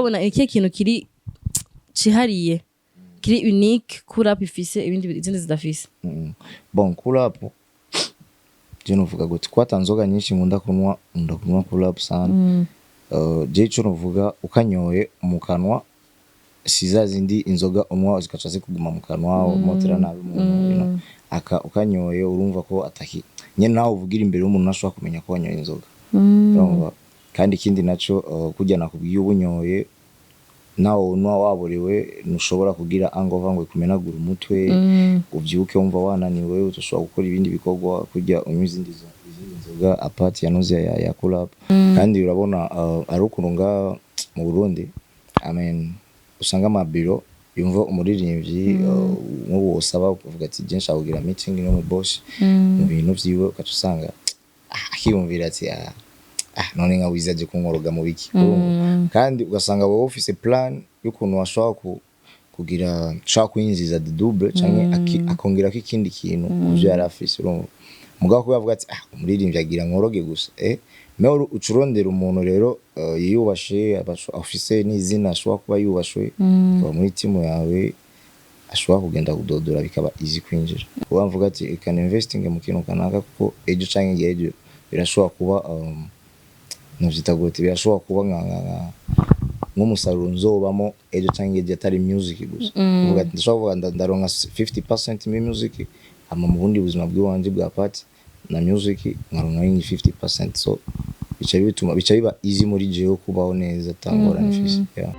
Ubona ikihe kintu kiri cihariye, kiri unique, Cool Up ifise ibindi izindi zidafise? Bon, Cool Up, je novuga gute ko ata nzoga nyinshi nkunda kunywa, nkunda kunywa Cool Up sana. Je ico novuga, ukanyoye mu kanwa si za zindi inzoga unywa zikaca zikuguma mu kanwa, umotera nabi umuntu. Aka ukanyoye urumva ko ataki nyene nawe uvugira imbere y'umuntu ntashobora kumenya ko wanyoye inzoga, urumva? Kandi ikindi naco, kurya nakubwiye, ubunyoye nawe unywa waborewe, ntushobora kugira hangover ngo ikumenagure umutwe, uvyuke wumva wananiwe, udashobora gukora ibindi bikorwa kurya unywa izindi nzoga à part ya nuzi ya Cool Up. Kandi urabona, ari ukuntu nga mu Burundi, I mean, usanga amabiro yumva umuririmbyi, nk'ubu wosaba ukavuga ati je nshaka kugira meeting no mu boss mu bintu vyiwe, ugaca usanga akiyumvira ati ah, none nka Wiz aje kunkoroga mu biki? Urumva? Kandi ugasanga wowe ufise plan y'ukuntu washobora kugira, ushobora kwinjiza the double canke akongerako ikindi kintu ku vyo yari afise, urumva? Mugabo kuba avuga ati ah, umuririmbyi agira nkoroge gusa, mais uca urondera umuntu rero yiyubashe, afise n'izina, ashobora kuba yubashwe, akaba muri timu yawe, ashobora kugenda kudodora, bikaba easy kwinjira. Kuba mvuga ati reka investing mu kintu kanaka, kuko ejo canke igihe ejo birashobora kuba, novyita gute, birashobora kuba nk'umusaruro nzobamo ejo canke ejo, atari music gusa. Kuvuga ati ndashobora kuvuga ndaronka 50% muri music, hama mu bundi buzima bw'iwanje bwa part na music nkaronka yindi 50%. So bica bituma bica biba easy muri jewe kubaho neza atangorane mfise, yeah.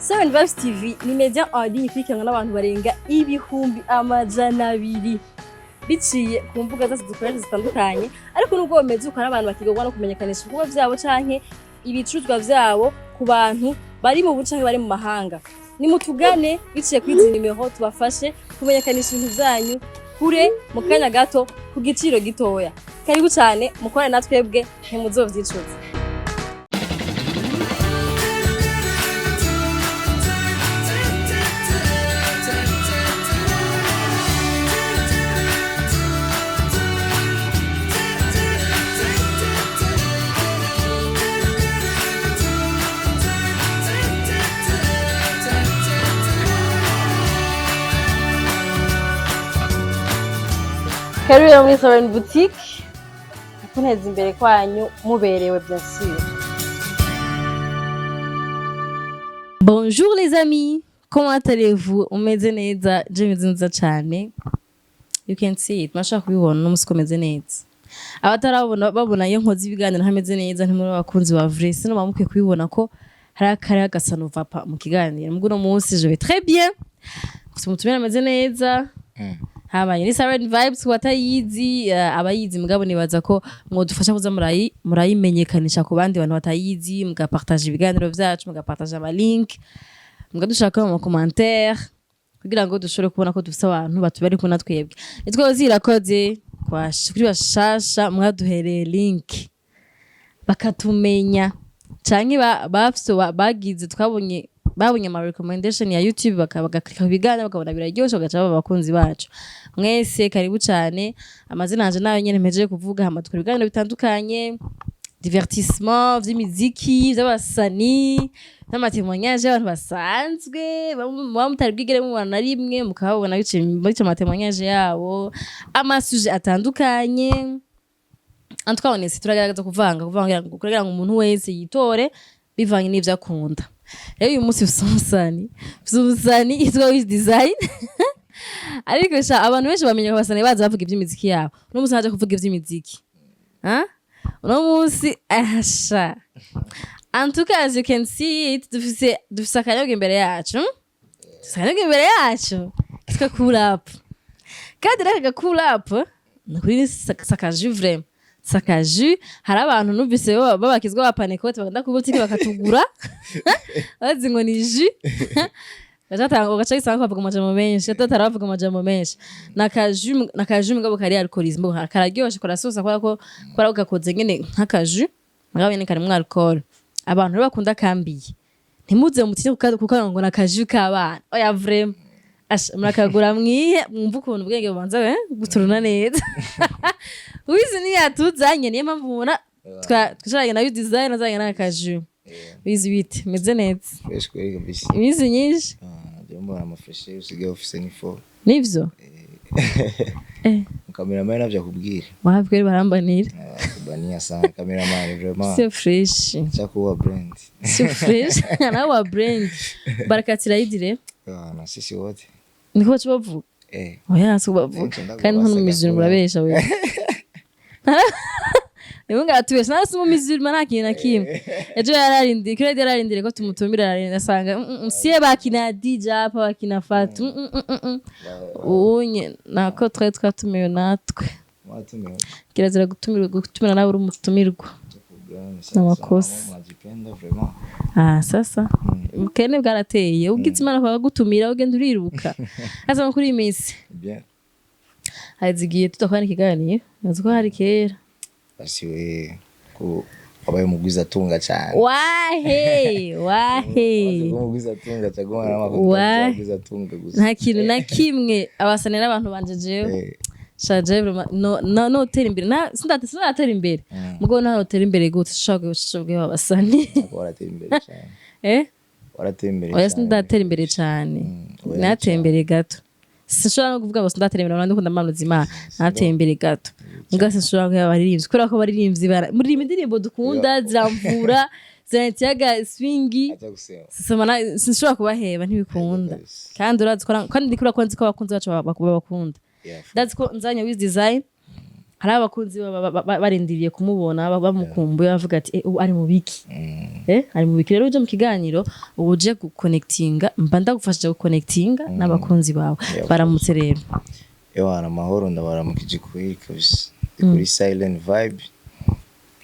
Seven Vibes TV ni media en ligne ikurikiranwa n'abantu barenga 200,000 biciye ku mbuga zose dukoresha zitandukanye. Ariko nubwo bimeze uko, hari abantu bakigorwa no kumenyekanisha ibikorwa vyabo canke ibicuruzwa vyabo ku bantu bari mu buce canke bari mu mahanga. Nimutugane biciye kuri izi nimero, tubafashe kumenyekanisha ibintu vyanyu kure mu kanya gato ku giciro gitoya. Karibu cane, mukorane na twebwe, ntimuzovyicuza. Karibu rero muri Sovereign Boutique, kuneza imbere kwanyu muberewe, bien sûr. Bonjour les amis, comment allez-vous? Umeze neza? Je meze neza cane. You can see it, mashaka kubibona n'umunsi ko meze neza. Abatarabona babona iyo nkoze ibiganiro ntameze neza, ntimuri abakunzi ba vrai, sino bamukwiye kubibona ko hari akari agasano va mu kiganiro. Mbwo uno munsi je vais très bien. Mfite umutumire ameze neza. Habaye ni Siren Vibes watayizi, abayizi mugabo nibaza ko mwodufasha kuza murayimenyekanisha ku bandi bantu batayizi, mugapartage ibiganiro vyacu, mugapartage ama link, mukadushaka mu commentaire kugira ngo dushobore kubona ko dufise abantu batubari kumwe na twebwe. Nitwe zirakoze kuri bashasha mwaduhereye link bakatumenya, canke bafise bagize twabonye babonye ama recommendation ya YouTube, bagaklika ku biganiro bakabona biraryoshe, bagaca baba abakunzi bacu. Mwese karibu cane. Amazina yanje nayo nyene mpejeje kuvuga. Hama dukora ibiganiro bitandukanye, divertissement, vy'imiziki, vy'abasani, n'amatémoignage y'abantu basanzwe muba mutari bwigere mubona na rimwe, mukababona biciye muri ico matémoignage yabo, amasuje atandukanye. En tout cas, on essaie, turagerageza kuvanga kuvanga kugira ngo umuntu wese yitore bivanye n'ivyo akunda. Rero uyu munsi mfise umusani yitwa Wiz Design. Ariko sha, abantu benshi bamenya ko abasani baza bavuga ivy'imiziki yabo. Uno munsi naje kuvuga ivy'imiziki. Ha? Uno munsi asha, en tout cas, as you can see it, dufise akanyobwa imbere yacu, dufise akanyobwa imbere yacu kitwa Cool Up. Kandi rero aka Cool Up ni ukuri ni sakaju, vraiment sakaju. Hari abantu numvise babakizwa ba Pentecôte bagenda ku butike bakatugura bazi ngo ni jus, gacatanga ugaca gisanga bavuga amajambo menshi, atatara bavuga amajambo menshi. Nakaju mugabo kari alcoolisé, mugabo kararyoshe, karasosa kubera ko gakoze nyene nk'akaju, mugabo nyene karimwo alcool. Abantu rero bakunda kambiye, ntimuze mutinye kukanywa ngo nakaju k'abana. Oya, vraiment. Asha, murakagura mwihe, mwumva ukuntu ubwenge bubanza guturuna neza. Wiz niyatuzanye, niyo mpamvu mubona twicaranye na Wiz Design, azanye n'akaju. Wiz, bite? Meze neza? Fresh kweli kabisa. Iminsi nyinshi. Ah, je mbona amafresh usigaye ufise n'ifo. Nivyo. Cameraman navyo akubwira. Wapi kweli, barambanira. Ah, kubania sana cameraman, vraiment. Sio fresh. Chakuwa brand. Sio fresh, nawe wa brand barakatira yidire. Ah, na sisi wote. Niko baca bavuga. Oya, si bavuga. Nco ndaguha. Kandi nko Gakora. murabesha we. Niwe ngatubesha nawe, si mu mizirima, nta kintu na kimwe. Ejo yararindiriye kuri yararindiriye ko tumutumira, ararinda asanga siye bakina DJ hapa, bakina Fatu. Unye nako twari twatumiwe natwe. Mwatumiwe. Kirazira gutumirwa, gutumira nawe uri umutumirwa. N'amakosa. Mwajipenda vraiment. Ah, sasa ubukene bwarateye, ugize Imana bakagutumira ugenda uriruka. Hasa kuri iyi minsi. Bien. Hazigiye igihe tudakora ikiganiro, nzi ko hari kera. Basi we ko wabaye umugwizatunga cyane. Wahe wahe. Umugwizatunga cyagoma n'amakuru gusa. Nta kintu na kimwe, abasane n'abantu banje jewe. Shaje vraiment, no no notera imbere na sindate, sindatera imbere. Mugo nta notera imbere gute? Shaka shaka abasani. Ariko waratera imbere cyane. Eh? Waratera imbere Oya. cyane. Sindatera imbere cyane. Oya. Nateye imbere gato. Sinshobora no kuvuga ngo sindatera imbere, ndikunda amanuza Imana. Nateye imbere gato mbwa, sinshobora kuba abaririmbyi kubera ko abaririmbyi muririmba indirimbo dukunda, ziramvura, zirantiyaga swingi. Acha gusema. Sisoma sinshobora kubaheba, ntibikunda. Kabisa. Kandi urazi ko kandi ndikura ko nzi ko abakunzi bacu babakunda. Ndazi ko nzanye Wiz Design, hari abakunzi barindiriye kumubona, bamukumbuye, bavuga ati: "Eh, ubu ari mu biki?" Eh, ari mu biki? Rero uje mu kiganiro, ubu uje guconnectinga, mba ndagufashije guconnectinga n'abakunzi bawe. Baramutse rero. Ewana, amahoro, ndabaramukije kweli kabisa. Ndi kuri silent vibe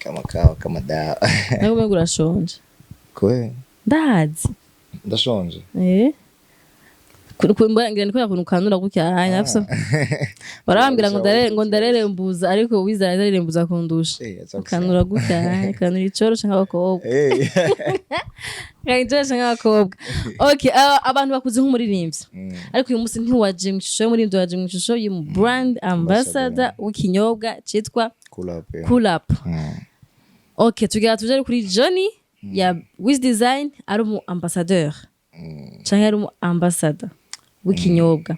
kama kawa kama dawa. Nawe umengo urashonje. Kwe? Ndazi. Ndashonje? Eh, ngira ni kubera ukuntu ukanura gutya hanya nafso. Barambwira ngo ndarere, ngo ndarerembuza, ariko Wiz ararerembuza kundusha. Eh, acha gusema. Ukanura gutya hanya, ukanura icoroshe nk'abakobwa. Icoroshe nk'abakobwa. Okay, abantu bakuze nk'umuririmbyi, ariko uyu munsi ntiwaje mu ishusho y'umuririmbyi, waje mu ishusho y'umu brand ambassador w'ikinyobwa citwa Cool up, yeah. Cool Up. Okay, tugira tuje kuri journey ya Wiz Design, ari umu ambassadeur canke ari umu ambassador w'ikinyobwa.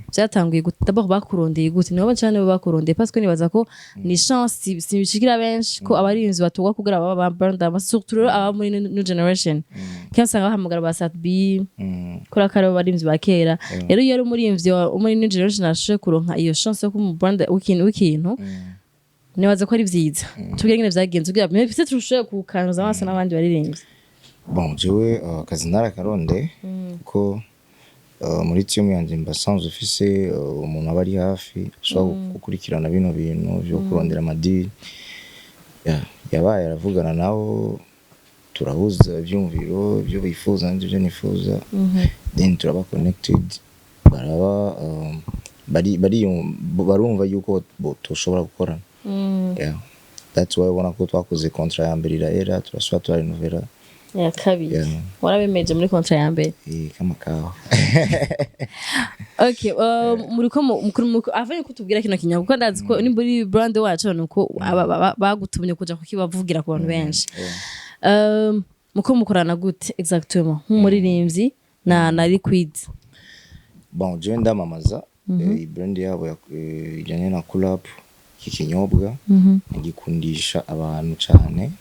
Byatanguye gute? D'abord bakurondeye gute? Nibo canke nibo bakurondeye? Parce que nibaza ko ni chance sibishikira benshi ko abarinzi batugwa kugira baba ba brand ambassador, surtout rero aba muri new generation. Kenshi usanga bahamagara ba Sat B kubera ko ari bo barimvyi ba kera. Rero iyo ari umurimvyi wo muri new generation ashoboye kuronka iyo chance yo kuba umu brand w'ikintu, nibaza ko ari vyiza. Tubwire ingene vyagenze kugira mais peut-être ushobore kukanuza amaso n'abandi baririmbyi. Bon, jewe akazi narakaronde kuko muri team yanje mba sanzwe ufise umuntu aba ari hafi ashobora gukurikirana bino bintu vyo kurondera amadiri. Yeah, yabaye aravugana nabo, turahuza ivyumviro, ibyo bifuza n'ibyo nifuza, then turaba connected, baraba bari bari barumva yuko tushobora gukorana. Yeah. That's why ubona ko twakoze contrat ya mbere irahera, turasubira turarenovera. Ya kabiri. Yeah. Warabemeje muri contrat ya mbere? Eh, kama kawa. Okay, muriko avanye kutubwira kino kinyobwa, kuko ndazi ko nimba uri brand wacu nuko bagutumye kuja kukibavugira ku bantu benshi. Muko mukorana gute exactement nk'umuririmbyi na Liquid? Bon, jewe ndamamaza brand yabo ijyanye na Cool Up, iki kinyobwa ngikundisha abantu cyane,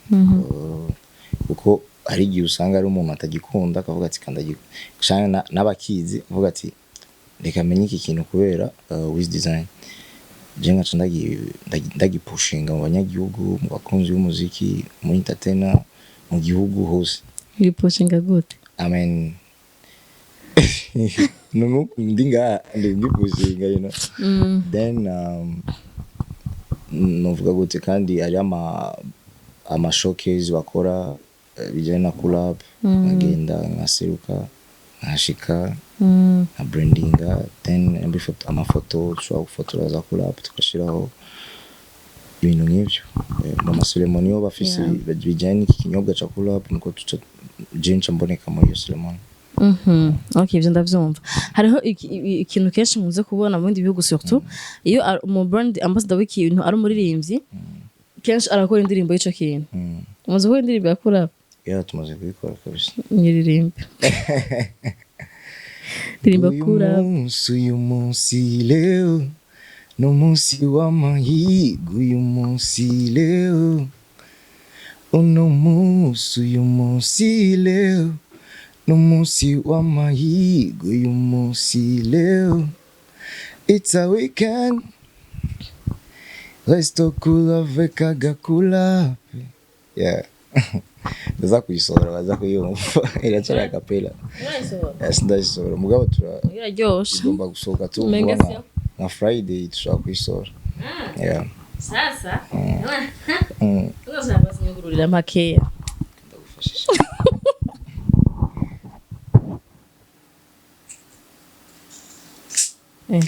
kuko hari igihe usanga ari umuntu atagikunda akavuga ati kanda canke n'abakizi avuga ati: "Reka menye iki kintu kubera Wiz Design." Je nkaca ndagipushinga mu banyagihugu, mu bakunzi b'umuziki, muri entertainer mu gihugu hose. Uri gute? I mean, ndi ngaha ndi gupushinga. Then novuga gute, kandi hari ama showcase bakora bijyanye na Cool Up, nkagenda nkaseruka, nkashika nka brandinga, then amafoto dushobora gufotora za Cool Up tugashiraho ibintu nk'ivyo. Mu maseremoni yo bafise bijyanye n'iki kinyobwa ca Cool Up, niko tuca je nca mboneka muri iyo ceremony. Okay, ivyo ndavyumva. Hariho ikintu kenshi nkunze kubona mu bindi bihugu, surtout iyo umu brand ambassador w'ikintu ari umuririmbyi, kenshi arakora indirimbo y'ico kintu. Umaze gukora indirimbo ya Cool Up? Yeah, tumaze kubikora kabisa. Nyiririmbe ndirimbo Uyu Cool Up. munsi, uyu munsi leo ni umunsi w'amahirwe, uyu munsi leo, uno munsi, uyu munsi leo ni umunsi w'amahirwe, uyu munsi leo, it's a weekend, resto cool avec agakula. Yeah, ndaza kuyisohora, baza kuyumva, iracara acapella. Yes, ndayisohora mugabo tura Iraryoshe. Igomba gusohoka tu Umenga vuba. sio. Nka Friday dushobora kuyisohora, yeah. Sasa nyugururira makeya. Ndagufashisha.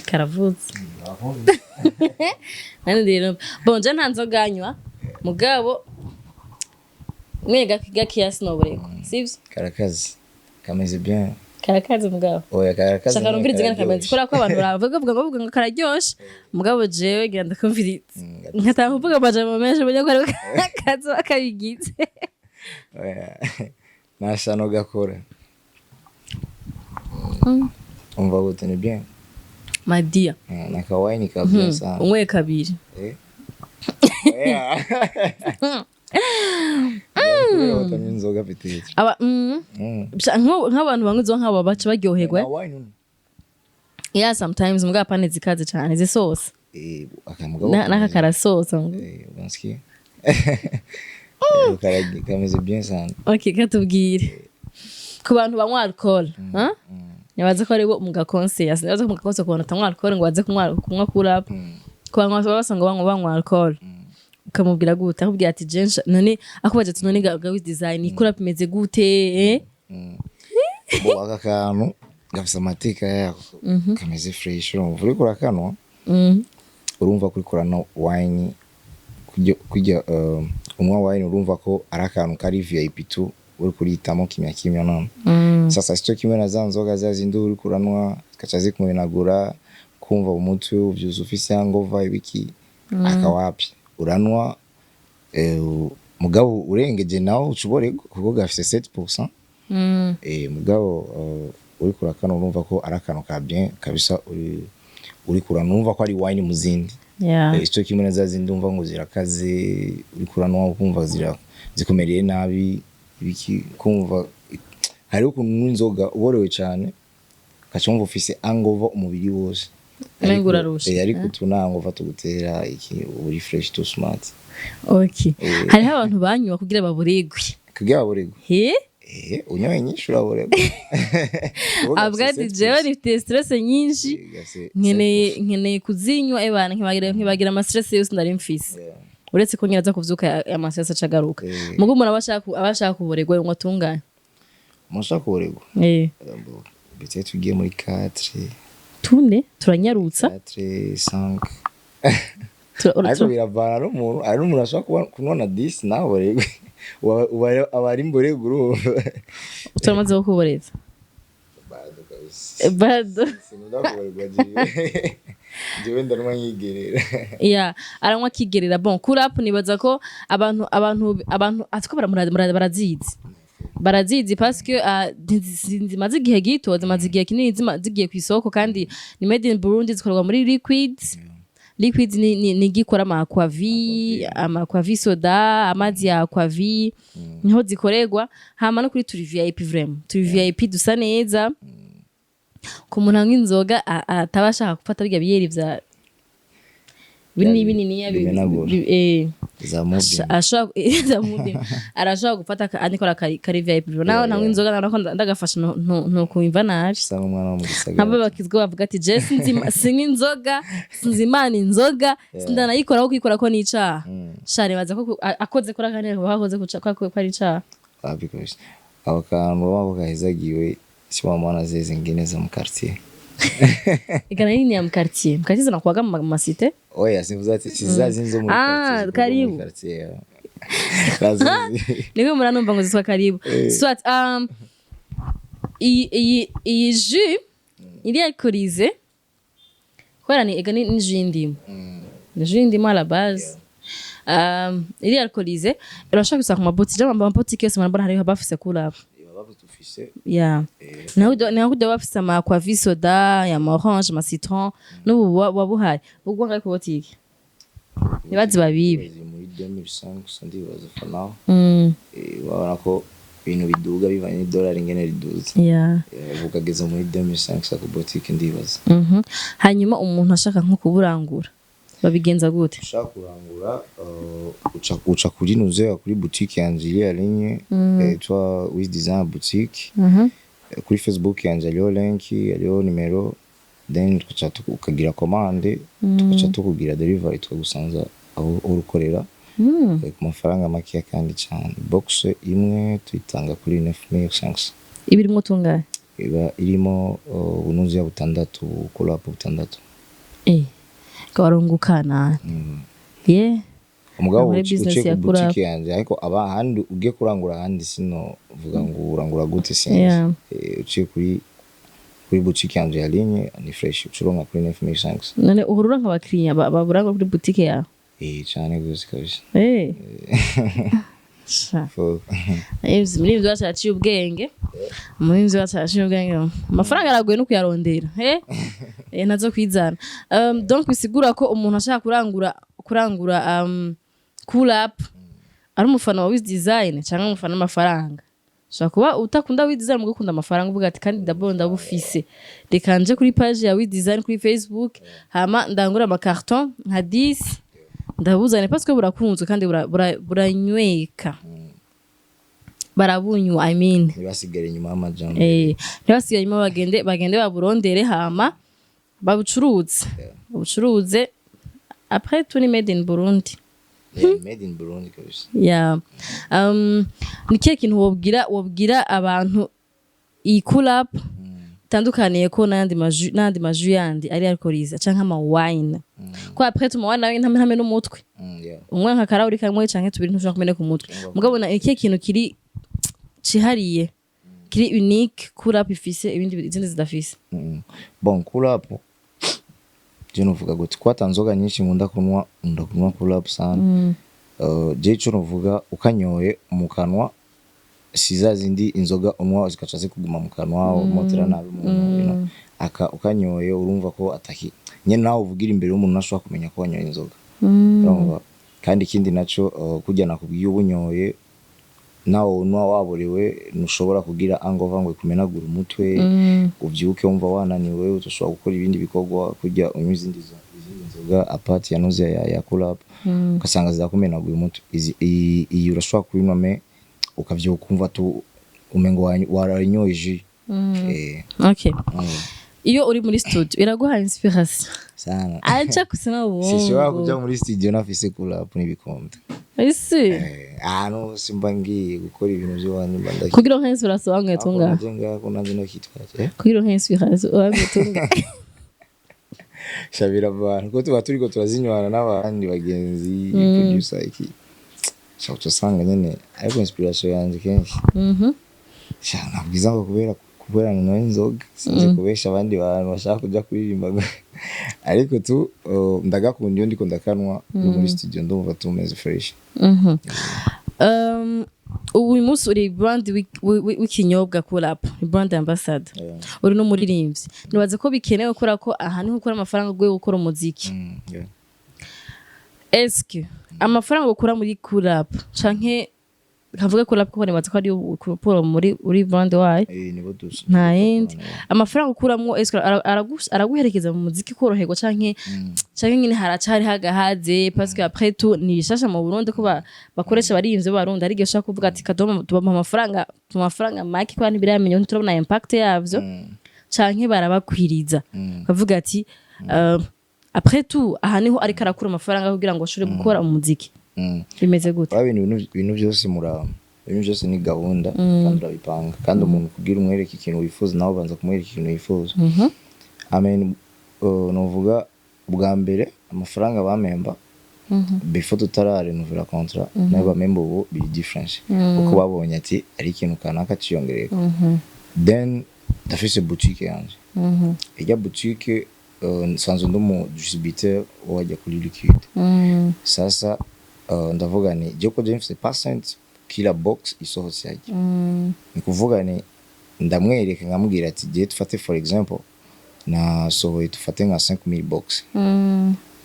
Karavutse nani rero. Bon, je nta nzoga nywa, mugabo mwe gakiya sinobureko, sivyo? Karakazi kameze bien. Karakaze mugabo. Oya, karakazi. Shaka nyene. numvirize ngene kameze, Kararyoshe. Kubera ko abantu baravuga bavuga ngo kararyoshe, mugabo jewe ngira ndakumvirize nkatanga kuvuga amajambo menshi menya ko ari kazoba kabigize. Oya, nta shano gakora. Umva gute? Ni bien. Madia. Na kawaini ka bien sana. Unyweye kabiri. Eh? Oya. Kubera batanywa inzoga peut-être. Aba nk'abantu banywa inzoga nk'abo baca baryoherwa. Na wine uno. Yeah, sometimes, mugabo apane zikaze cane zisosa. Eh, akamugabo. N'aka karasosa. Eh, unasikia? Kameze bien sana. Okay, katubwire ku bantu banywa alcohol, huh? Nibaze ko aribo mugakonseya, sinibaze ko mugakonseya ku bantu batanywa alcohol ngo baze kunywa Cool Up. Ku bantu baba basanga banywa alcohol, ukamubwira gute? Akubwira ati jensha none, akubaza ati none ga Wiz Design Cool Up imeze gute, eh? Bo, aka kantu gafise amateka yako, kameze fresh. Urumva uriko urakanwa, urumva ko uriko uranywa wine kurya unywa wine, urumva ko ari akantu kari VIP tu, uriko urihitamo kimya kimya none. Sasa sico kimwe na za nzoga za zindi uriko uranywa zikaca zikumenagura, kumva umutwe uvyuza ufise hangover ibiki. Akawapi, uranwa mugabo urengeje nawo uca uborerwa kuko gafise 7%. Mugabo uriko urakana urumva ko ari akantu ka bien kabisa, uri uriko uranumva ko ari wine mu zindi. Ico kimwe na za zindi umva ngo zirakaze, uriko uranwa ukumva zira zikumereye nabi ibiki, kumva hariho ukuntu unywa inzoga uborewe cane ugaca wumva ufise hangover umubiri wose. Umengo Ariko- urarushe. Ariko utu nta hangover tugutera iki, uri fresh to smart. Okay, hariho abantu banywa kugira baburegwe. Kugira baburegwe? He. Unyoye nyinshi uraburegwa. Avuga ati jewe nifite stress nyinshi, nkeneye kuzinywa, ebana nkibagira ama stress yose ndari mfise, uretse ko nyiraza kuvyuka ama stress acagaruka. Mugo umuntu aba ashaka kuburegwa ngo atungane. Mushaka kuburegwa? Eh. Peut-être ugiye muri 4. Tune turanyarutsa. 4, 5. Ariko biravana n'umuntu, hari n'umuntu ashobora kunywa na 10 nawe uburegwe. Aba ari imborerwa urumva. Turamaze kukuboreza. Bado kabisa. Bado. Sinkunda kuburegwa jewe. Jewe ndanywa nkigerera. Yeah, aranywa akigerera. Bon, Cool Up nibaza ko abantu atiko barazizi parce que zimaze igihe gito, zimaze igihe kinini zigiye ku isoko, kandi ni made in Burundi, zikorwa muri Liquid. Liquid ni igikora ama aquavi, ama aquavi soda, amazi ya aquavi, niho zikorerwa. Hama no kuri turi VIP, vraiment turi VIP, dusa neza. Ku muntu anywa inzoga ataba ashaka gufata birya biyeri vya binini bininiya Bimenagura. Za moving. Arashobora gufata ariko kari VIP nawe nanywa inzoga nako ndagafasha ntukumva nabi. Usanga umwana wo mu gisagara. Nk'abo bakizwa bavuga ati je sinywa inzoga, sinzi imana inzoga, sindanayikoraho, kuyikora ko ni icaha. Sha nibaza ko akoze kuri akandi akoze ko ari icaha. Wapi kabisa, ako kantu urabona ko kahezagiwe, si wa mwana zile zingine za mu quartier. Igana nini ya mu quartier? Mu quartier zinakuwaga mu ma cité. Oya, simvuze ati si za zindi zo muri Ah, quartier, zikorwa muri karibu. quartier, ya. Nazizi. Nibwo muranumva ngo zitwa karibu. Swat Iyi jus iri alcoolisée kubera ni ega ni jus y'indimu, ni jus y'indimu à la base. Iri alcoolisée irashobora gusa ku mabotike, ama mabotike yose murabona hariho bafise Cool Up. Dufise. Yeah. Naho kuda bafise ama aquavit, soda ya ma orange, ama citron, n'ubu buba buhari ubwo ngaho ku botike ntibazi babibe. Ziri muri 2005 gusa ndibaza for now. Urabona ko ibintu biduga bivanye n'idolari ingene riduze. Ubu ukageza muri 2005 ku botike ndibaza. Hanyuma umuntu ashaka nko kuburangura babigenza gute? Ushaka kurangura, uca kuri nuzeya kuri boutique yanje iri en ligne, yitwa Wiz Design Boutique. Kuri Facebook yanje hariho link, hariho nimero, then tugaca ukagira commande, tugaca tukugira delivery, tukagusanza aho uri ukorera, ku mafaranga makeya kandi cyane. Box imwe tuyitanga kuri 9500. Ibirimwo tungahe? Iba irimo ubunuzi butandatu, Cool Up butandatu. Kawarungukana ye. Umugabo Muri business uciye ya ku Cool Up. boutique yanje, ariko aba ahandi ugiye kurangura ahandi sino vuga ngo urangura gute, sinzi. Uciye kuri boutique yanje ya ligne ni fresh, ucuronka kuri 9500. None uhurura nk'abakiriya baburangura kuri boutique yawe? Cyane gose kabisa. Sha. Muri ivyo wacu araciye ubwenge, muri ivyo wacu araciye ubwenge. Amafaranga aragoye no kuyarondera, nazo kwizana. Donc bisigura ko umuntu ashaka kurangura Cool Up ari umufana wa Wiz Design cyangwa umufana w'amafaranga. Ushobora kuba utakunda Wiz Design mugakunda amafaranga, uvuga ati kandi d'abord ndabufise, reka nje kuri page ya Wiz Design kuri Facebook, hama ndangura ama carton nka 10 ndabuzane, parce que burakunzwe kandi buranyweka, barabunywa, I mean. Ntibasigare inyuma y'amajambo. Ntibasigaye inyuma, bagende baburondere hama babucuruze. Après tout ni made in Burundi. Yeah, made in Burundi kabisa. Yeah. Ni kihe kintu wobwira abantu iyi Cool Up itandukaniye ko n'ayandi ma jus yandi ari alcoolisé canke ama wine? Ko après tout wine nawe ntame n'umutwe. Umwe nka karahuri kamwe canke tubiri ntushobora kumeneka umutwe. Mugabo na ikihe kintu kiri cihariye, kiri unique, Cool Up ifise ibindi izindi zidafise? Bon, Cool Up je novuga gute ko ata nzoga nyinshi nkunda kunywa, nkunda kunywa Cool Up sana. Je ico novuga, ukanyoye mu kanwa si za zindi inzoga unywa zikaca zikuguma mu kanwa, umotera nabi umuntu. Aka ukanyoye urumva ko ataki nyene nawe uvugira imbere y'umuntu ntashobora kumenya ko wanyoye inzoga. Urumva? Kandi ikindi naco, kurya nakubwiye, ubunyoye nawe unywa waborewe ntushobora kugira hangover ngo ikumenagure umutwe, uvyuke wumva wananiwe udashobora gukora ibindi bikorwa. Kurya unywa izindi nzoga à part ya nuzi ya Cool Up, ugasanga zirakumenaguye umutwe. Iyi urashobora kuyinywa mais ukavyuka ukumva tu umengo waranyoye jus. Okay. Iyo uri muri studio iraguha inspiration? Sana. Acha kusema Sinshobora uongo. kuja muri studio nafise Cool Up n'ibikombe. Ese Ahantu hose mba ngiye gukora ibintu vy'iwanyu mba ndaki kugira ngo inspiration wange tunga? Naje ngako nanje nokitwaje. Kugira ngo inspiration wange tunga? Shabira abantu kuko tuba turiko turazinywana n'abandi bagenzi, producer iki, sha uca usanga nyene, ariko inspiration yanje kenshi, sha nabwiza ngo kubera nanyoye inzoga, sinzi kubesha abandi bantu bashaka kuja kuririmba, ariko tu ndagakunda iyo ndiko ndakanwa no muri studio ndumva tumeze fresh. Ubu uyu munsi uri brand w'ikinyobwa Cool Up, ni brand ambassador. Uri n'umuririmbyi, nibaza ko bikenewe kubera ko aha niho ukura amafaranga ugiye gukora umuziki. Eske amafaranga ukura muri Cool Up, canke kavuge Cool Up kuko nibaza ko ari ukura muri uri brand wayo, Nibo dusa. Nta yindi, amafaranga ukuramwo eske araguherekeza mu muziki koroherwa, canke nyine haracari hagahaze? Parce que après tout ni bishasha mu Burundi ko bakoresha abaririmbyi b'Abarundi. Hari igihe ushaka kuvuga ati kadoma tubamuha amafaranga make kubera ntibiramenye, ntiturabona impact yavyo, canke barabakwiriza bavuga ati après tout aha niho ariko arakura amafaranga kugira ngo ashobore gukora umuziki? Bimeze gute? Urabona ibintu byose muraba, ibintu byose ni gahunda kandi urabipanga, kandi umuntu kugira umwereke ikintu wifuza nawe ubanza kumwereka ikintu wifuza. I mean, novuga ubwa mbere amafaranga bamemba before tutararenuvera contrat nayo bamemba ubu biri difference, kuko babonye ati ari ikintu kanaka ciyongereyeko. Then Ndafise boutique yanje. Ijya boutique, nsanzwe ndi umu distributeur wajya kuri liquide. Sasa ndavuga ni je ko je mfise percent kila box isohotse yajya, ni kuvuga ni ndamwereka nkamubwira ati je tufate for example nasohoye, tufate nka 5000 box,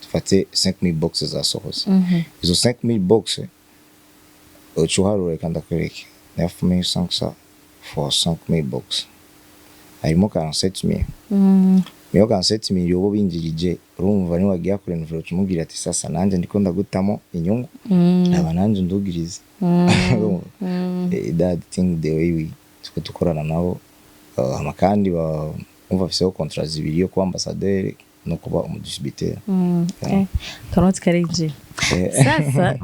tufate 5000 box zasohotse. Izo 5000 box uca uharura, reka ndakwereke, 9500 fois 5000 box harimo 47000. Niyo 47000 yobo binjirije, urumva niwagiye kure nuvuro umubwira ati sasa nanjye ndiko ndagutamo inyungu, aba nanjye ndugirize. Urumva? That thing, the way we tuko dukorana nabo, hama kandi umva afiseho contrat zibiri yo kuba ambassadeur no kuba umudistributeur. Eh, kanoti karinjira. Sasa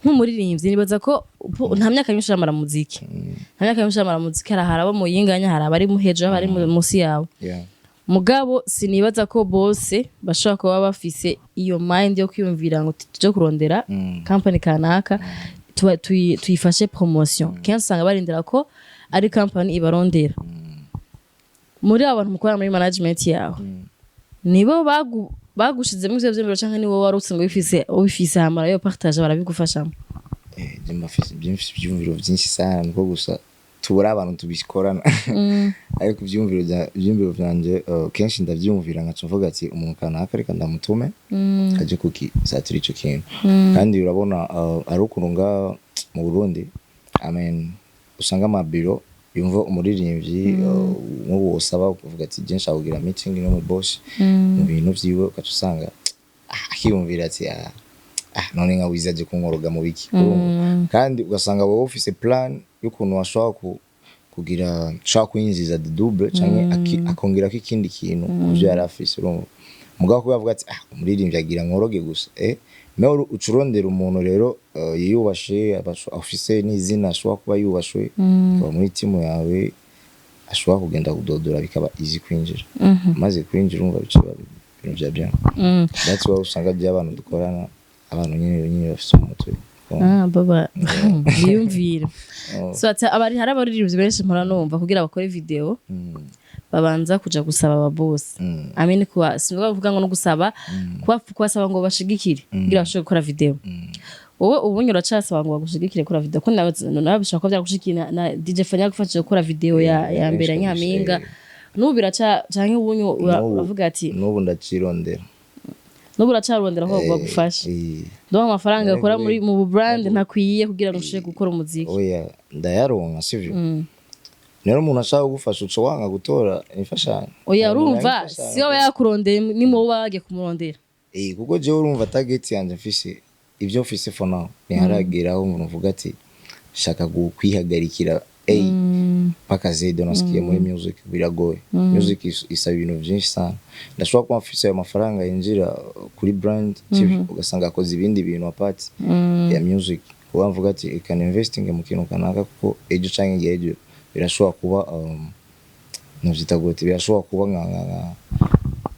nk'umuririmbyi nibaza ko nta myaka myinshi uramara muziki, nta myaka myinshi uramara muziki. Hari abo muyinganya, hari abari mu hejuru, abari munsi yawe. Mugabo sinibaza ko bose bashobora kuba bafise iyo mind yo kwiyumvira ngo tuje kurondera company kanaka tuyifashe promotion. Kenshi usanga barindira ko ari company ibarondera. Muri abo bantu mukorana muri management yawe, nibo bagushizemo ivyo vyiyumviro canke nibo wari usanzwe ubifise hama yo partage barabigufashamo? Je mba mfise ivyumviro vyinshi sana, niko gusa tubura abantu tubikorana. Ariko ivyumviro vyanje, kenshi ndavyumvira nkaca mvuga ati umuntu kanaka reka ndamutume aje kukisatira ico kintu. Kandi urabona, ari ukuntu nga mu Burundi, I mean, usanga amabiro yumva umuririmbyi, nk'ubu wosaba ukavuga ati je nshaka kugira meeting no mu boss mu bintu vyiwe, ugaca usanga akiyumvira ati ah, none nka wiza aje kunkoroga mu biki? Urumva? Kandi ugasanga wowe ufise plan y'ukuntu washobora kugira ushobora kwinjiza the double canke akongerako ikindi kintu ku vyo yari afise. Urumva, mugabo kuba avuga ati ah, umuririmbyi agira nkoroge gusa, mais uca urondera umuntu rero yiyubashe, afise n'izina, ashobora kuba yubashwe, akaba muri timu yawe, ashobora kugenda kudodora bikaba easy kwinjira. Maze kwinjira, urumva bica biba ibintu vya bien. That's why usanga bya abantu dukorana, abantu nyine nyine bafise umutwe. Ah, baba biyumvira. Oh. So ati abari hari abaririmbyi benshi mpora numva kugira bakore video babanza kuja gusaba aba boss. I mean, kuba sinvuga kuvuga ngo no gusaba, kuba kubasaba ngo bashigikire kugira bashobore gukora video. Wowe ubunye uracasaba ngo bagushigikire gukora video? Ko nawe bishobora kuba byaragushikiye na DJ Fanya yagufashije gukora video ya mbere ya benshi. Nyampinga. N'ubu biraca canke ubunye uravuga ati N'ubu ndacirondera. N'ubu uracarondera ko bagufasha? Ndabona amafaranga akora muri mu brand ntakwiye kugira ngo ushobore gukora umuziki. Oya, ndayaronka, sivyo? Rero umuntu ashaka kugufasha uca wanga gutora imfashanyo? Oya. Umuntu Urumva, yamfashanyo. si wowe yakurondeye, ni wowe bagiye kumurondera. Kuko jewe urumva target yanje mfise, ibyo mfise for now, ntiharageraho umuntu uvuga ati shaka kwihagarikira A mpaka Z. Unasikia, muri music biragoye. Music isaba ibintu byinshi sana. Ndashobora kuba mfise ayo mafaranga yinjira kuri brand, sivyo? Ugasanga akoze ibindi bintu apart ya music, kuba mvuga ati I can investing mu kintu kanaka, kuko ejo canke igihe ejo birashobora kuba novyita gute, birashobora kuba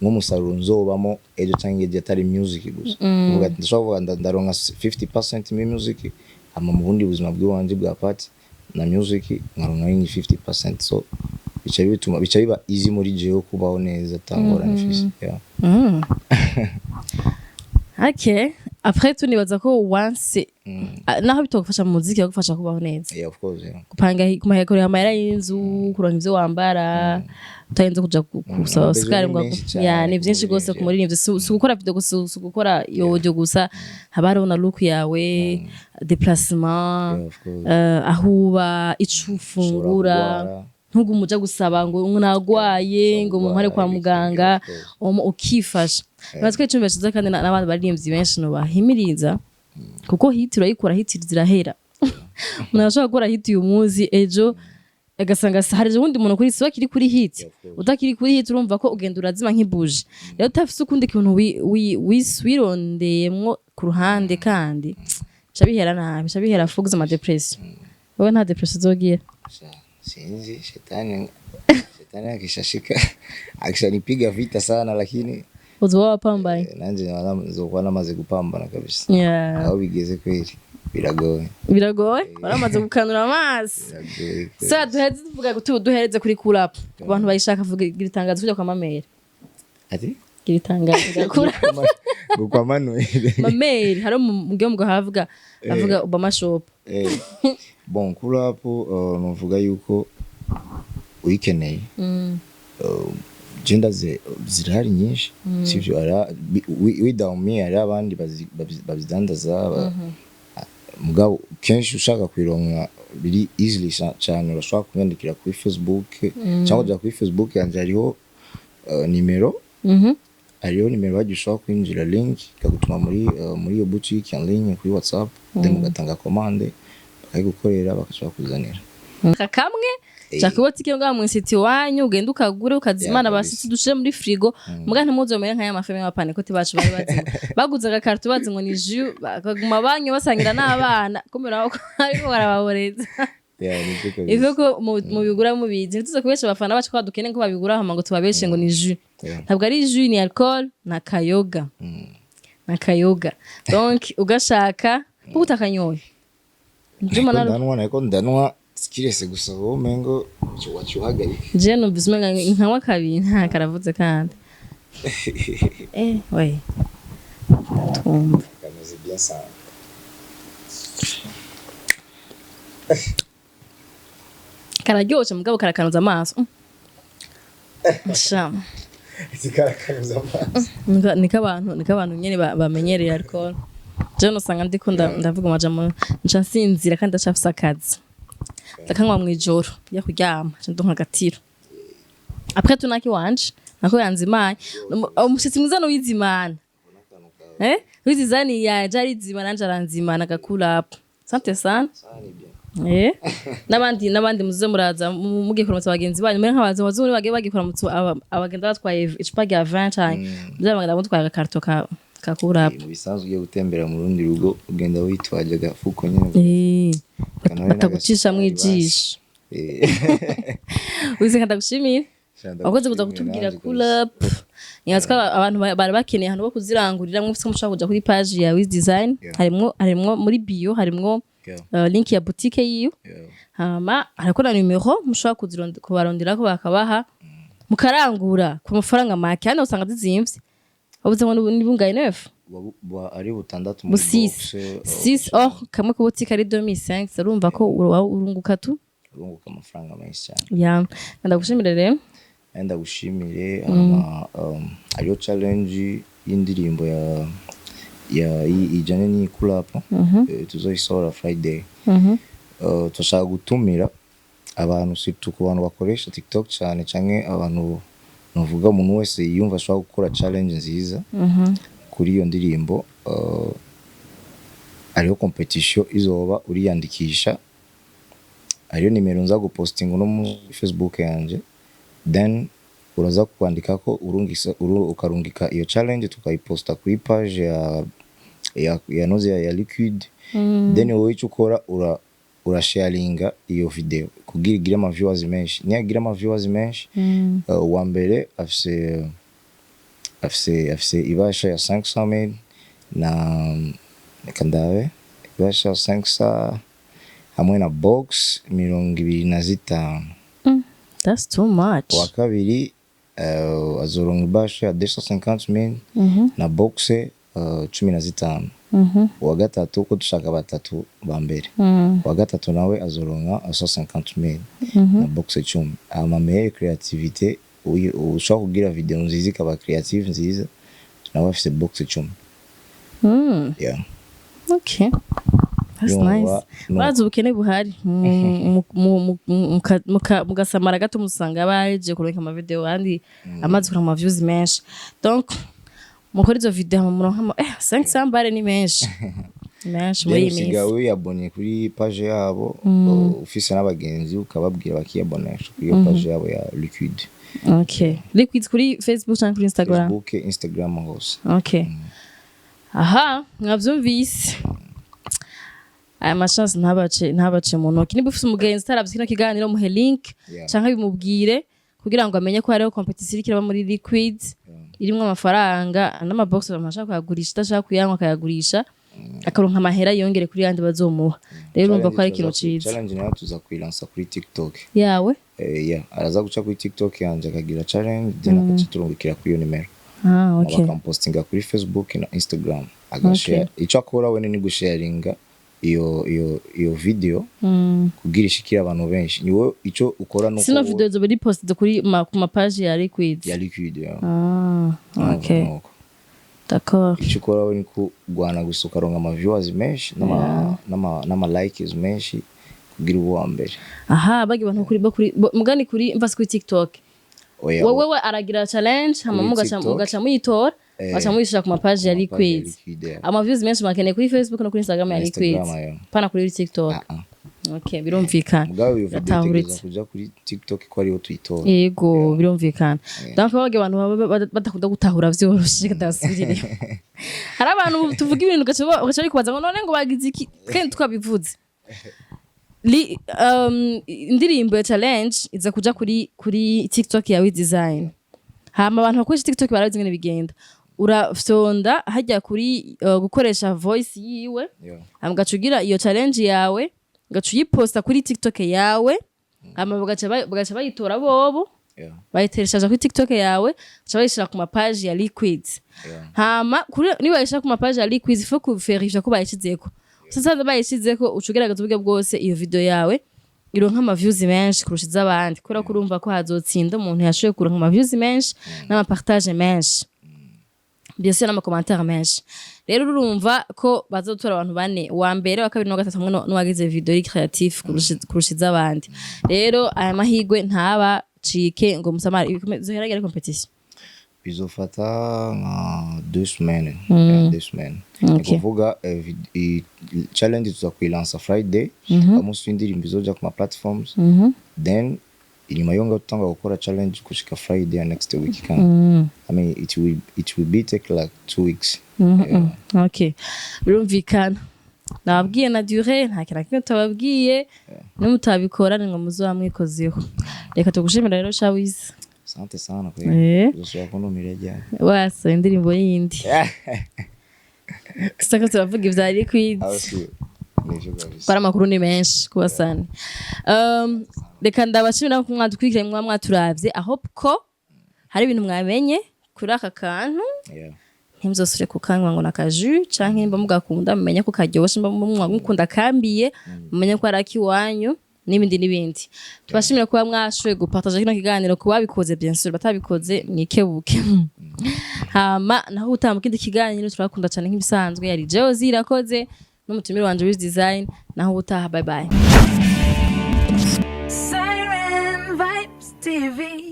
nk'umusaruro nzobamo ejo canke ejo, atari music gusa. Kuvuga ati ndashobora kuvuga ndaronka 50% muri music, hama mu bundi buzima bw'iwanje bwa part na music nkaronka yindi 50%. So bica bituma bica biba easy muri jewe kubaho neza atangorane mfise, yeah. Okay, après tout nibaza ko once naho bitogufasha mu muziki, yagufasha kubaho neza. Yeah, of course, yeah. Gupanga kumahera, amahera y'inzu, kuronka ivyo wambara utarinze kuja gusaba Amabezo sukari ni ngo menshi cane ya ni ku vyinshi gose ku muririmbyi. muririmbyi. Si gukora video gusa, si gukora iyo audio gusa, haba hariho na look yawe, déplacement, Yeah, of course. Aho uba, ico ufungura. Ushobora kugwara. Ntugume uja gusaba ngo nagwaye, ngo mumpare kwa kugwara, muganga. of course. Ukifasha. Nibaza ko icumbi ciza kandi n'abandi baririmbyi benshi nobahimiriza, kuko hit urayikora, hit zirahera. Umuntu arashobora gukora hit uyu munsi, ejo agasanga hari uwundi muntu kuri siwe akiri kuri hit. Of course. Utakiri kuri hit, urumva ko ugenda urazima nk'ibuje. Rero utafise ukundi kintu wirondeyemwo ku ruhande, kandi bica bihera nabi, bica bihera fuguza ama depression. Wowe nta depression uzogira? Sinzi, shetani shetani akishashika akishanipiga vita sana, lakini uzoba wapambaye. Nanje nzokuba namaze gupambana kabisa. Aho bigeze kweli. Biragoye. Biragoye, waramaze gukanura amazi. Biragoye. Sa duheze tuvuga duhereze kuri Cool Up, ku bantu bayishaka, vuga, gira itangazo kujya kwa mamere. Ati? Gira itangazo rya Cool Up. Ngo kwa Manuel? Mamere hari umugabo ngo havuga avuga Obama Shop. Bon, Cool Up, novuga yuko uyikeneye, je ndaze zirahari nyinshi, sivyo? Without me hari abandi bazidandaza, mugabo kenshi ushaka kuyironka biri easily cane, urashobora kunyandikira kuri Facebook cyangwa uja kuri Facebook yanje, hariho nimero, hariho nimero bagiye ushobora kwinjira, link ikagutuma muri iyo boutique en ligne kuri WhatsApp, then ugatanga commande, bakayigukorera, bakashobora kuzanira. Aka kamwe shaka ibotike ngaha mu insiti iwanyu, ugende ukagure ukazimana. Abashitsi dushire muri frigo, muga ntimuzomere nka ya mafilme y'abapanekoti bacu bari bazi baguze agakarito, bazi ngo ni jus, bakaguma banywa basangira n'abana, kumbe nabo ariko barababoreza. Yeah, nivyo kabisa. Ivyo ko mubigura mubizi, ntituze kubesha abafana bacu ko badukeneye ko babigura hama ngo tubabeshe ngo ni jus. Ntabwo ari jus, ni alcool na kayoga, na kayoga. Donc ugashaka kuko utakanyoye. Juma. Ariko Na ndanywa, ariko ndanywa kirese gusa, wowe umengo wacuhagarika. Je numvise umenga nkanywa kabiri nta karavuze kandi we twumva. Kameze bien sana. Kararyoshe mugabo karakanuza amaso. Sha. Zikarakanuza amaso. Niko abantu nyene bamenyereye alcool. Je nosanga ndiko ndavuga amajambo, nca nsinzira kandi ndacafise akazi. Ndakanywa mw'ijoro njya kuryama, nca ndonka agatiro. Après tout naki wanje nako yanzimanye. Umushitsi mwiza nuwizimana, wizizani yaje arizima, nanje aranzimana agakura. Sante sana. N'abandi muze muraza mugiye kuramutsa bagenzi banyu, muri nk'abazi abazungu bagiye bagiye kuramutsa abagenda batwaye icupa rya vin canke muze bagenda mutwaye agakarito ka Cool Up. Mu bisanzwe ugiye gutembera mu rundi rugo, ugenda witwaje agafuko nyine. Kanore. Batagucishamwo n'agasukari. ijisho. Wize, ndagushimire. Wakoze kuza kutubwira Cool Up. Nyatswa abantu bari bakeneye ahantu ho kuzirangurira, mwese mushobora kuja kuri page ya Wiz Design. Harimwo muri bio, harimwo link ya boutique yiwe. Hama hariko na numero mushobora kubaronderako, bakabaha, mukarangura ku mafaranga make. Hano usanga zizimvye, wabuze ngo ni bungaye neuf. Ari butandatu muri Bu 6. box. 6 or kamwe ku boutique ari 2500, urumva ko urunguka tu. Urunguka amafaranga menshi cyane. Ya, ndagushimire rero. Kandi ndagushimire. Hama hariho challenge y'indirimbo ya ijanye n'iyi Cool Up, tuzoyisohora Friday. Turashaka gutumira abantu, surtout ku bantu bakoresha TikTok cyane, canke abantu, nuvuga umuntu wese yiyumva ashobora gukora challenge nziza kuri iyo ndirimbo. Hariho competition izoba, uriyandikisha, hariyo nimero nza gupostinga no muri Facebook yanje, then uraza kwandikako urungisa ukarungika iyo challenge, tukayiposta kuri page ya noze ya Liquid. Then wowe icyo ukora, urasharinga iyo video kugira igire ama viewers menshi. Niyagira ama viewers menshi, uwa mbere afise ibasha ya 500,000 na, reka ndabe, ibasha ya 500 hamwe na box 25. That's too much. Uwa kabiri azoronka ibasha ya 250,000 na box 15. Uwa gatatu, ko dushaka batatu ba mbere, uwa gatatu nawe azoronka 150,000 na box 10. Ama meilleure creativité, ushobora kugira video nziza ikaba creative nziza, nawe afise box 10. Yeah. Okay. That's Yumva, nice. Bazi ubukene buhari mugasamara gato, musanga baje kuronka ama video kandi amaze kuronka ama views menshi. Donc mukora izo video hama muronka 500 bare ni menshi menshi muri Rero iyi usiga minsi. wiyabonye kuri page yabo, ufise n'abagenzi ukababwira bakiyabonesha kuri iyo page yabo ya Liquid. Okay. Liquid kuri Facebook canke kuri Instagram? Facebook, Instagram, hose. Okay. Aha, mwavyumvise. Aya machance ntabace mu ntoki. Niba ufise umugenzi utaravye kino kiganiro, muhe link canke bimubwire kugira ngo amenye ko hariho competition iriko iraba muri Liquid irimwo amafaranga n'amabox, abantu bashaka kuyagurisha, udashaka kuyanywa akayagurisha. Akaronka amahera yongere kuri yandi bazomuha. Rero urumva ko ari ikintu ciza. Challenge nayo tuza kuyilansa kuri TikTok. Yawe? Yeah, araza guca kuri TikTok yanje akagira challenge, then akaca turungikira kuri iyo nimero. Ah, okay. Bakampostinga kuri Facebook na Instagram, agashare. Icyo akora wene ni gusharinga iyo video kugira ishikire abantu benshi. Niwe icyo ukora nuko Sino video zoba ri posted ku ma page ya Liquid? Ya Liquid, yeah. Ah, okay. Nuko. D'accord. Icyo ukora we ni kurwana gusa ukaronka ama viewers menshi n'ama likes menshi kugira ube uwa mbere. Aha bagi abantu kuri bo kuri mugani kuri mvasi kuri TikTok. Oya. Wewe aragira challenge hama Kuri mugaca TikTok. mugaca muyitora, baca muyishira ku ma page ya ku ma page ya Liquid. Liquid, yeah. Ama views menshi makeneye kuri Facebook no kuri Instagram ya Liquid. Instagram, ayo. Pana kuri TikTok. Ah, ah. Okay, birumvikana. Mugabo iyo video Biratahuritse. itegereza kuja kuri TikTok ko ariyo tuyitora. Yego, birumvikana. Donc bage abantu baba badakunda gutahura vyoroshe, kadasubirire. Hari abantu tuvuga ibintu ugaca bikubaza ngo none ngo bagize iki kandi twabivuze. Indirimbo ya challenge iza kuja kuri TikTok ya Wiz Design. Hama abantu bakoresha TikTok barabizi ingene bigenda. Urafyonda hajya kuri gukoresha voice yiwe, hama ugaca ugira iyo challenge yawe, ugaca uyiposta kuri TikTok yawe, hama bagaca bayitora bobo, bayitereshaje kuri TikTok yawe, baca bayishira ku mapaji ya Liquid. Hama kuri niba bayishira ku mapaji ya Liquid, faut kuverifya ko bayishizeko. Sasa bayishizeko, uca ugerageza uburyo bwose iyo video yawe ironka ama views menshi kurusha iz'abandi, kubera ko urumva ko hazotsinda umuntu yashoboye kuronka ama views menshi n'ama partage menshi, bien sûr n'ama commentaire menshi. Rero urumva ko bazotora abantu bane: uwa mbere, uwa kabiri n'uwa gatatu, hamwe n'uwagize video iri creative kurusha iz'abandi. Rero aya mahigwe ntabacike ngo musamare. Zoheragere competition. Bizofata nka 2 semaines. Yeah, 2 semaines. Ni kuvuga challenge tuza kuyilansa Friday, umunsi w'indirimbo izoja ku ma platforms, then inyuma yo ngaho tutanga gukora challenge gushika Friday ya next week. Kandi I mean, it will be take like 2 weeks. Yeah. Okay, birumvikana. Nababwiye na durée, nta kintu na kimwe tutababwiye. Nimutabikora ni ngo muzoba mwikozeho. Reka tugushimira rero, Shawizi. Asante sana kweli. Uzosubira kuntumira ryari? Wasa indirimbo yindi saka turavuga ivya Liquid. Aho si nivyo kabisa. Kwari amakuru ni menshi kubasani. Reka ndabashimira ko mwadukurikiranye, mwa mwaturavye. I hope ko hari ibintu mwamenye kuri aka kantu. Ntimuzosubire kukanywa ngo nakaju, canke nimba mugakunda mumenye ko karyoshe, nimba mukunda kambiye mumenye ko ari akiwanyu, n'ibindi n'ibindi. Tubashimira kuba mwashoboye gupartager kino kiganiro ku babikoze, bien sûr batabikoze mwikebuke. Hama naho utaha mu kindi kiganiro. Turakunda cyane nk'ibisanzwe. Yari Josie Irakoze n'umutumire wanje Wiz Design. Naho ubutaha, bye bye. Siren Vibes TV.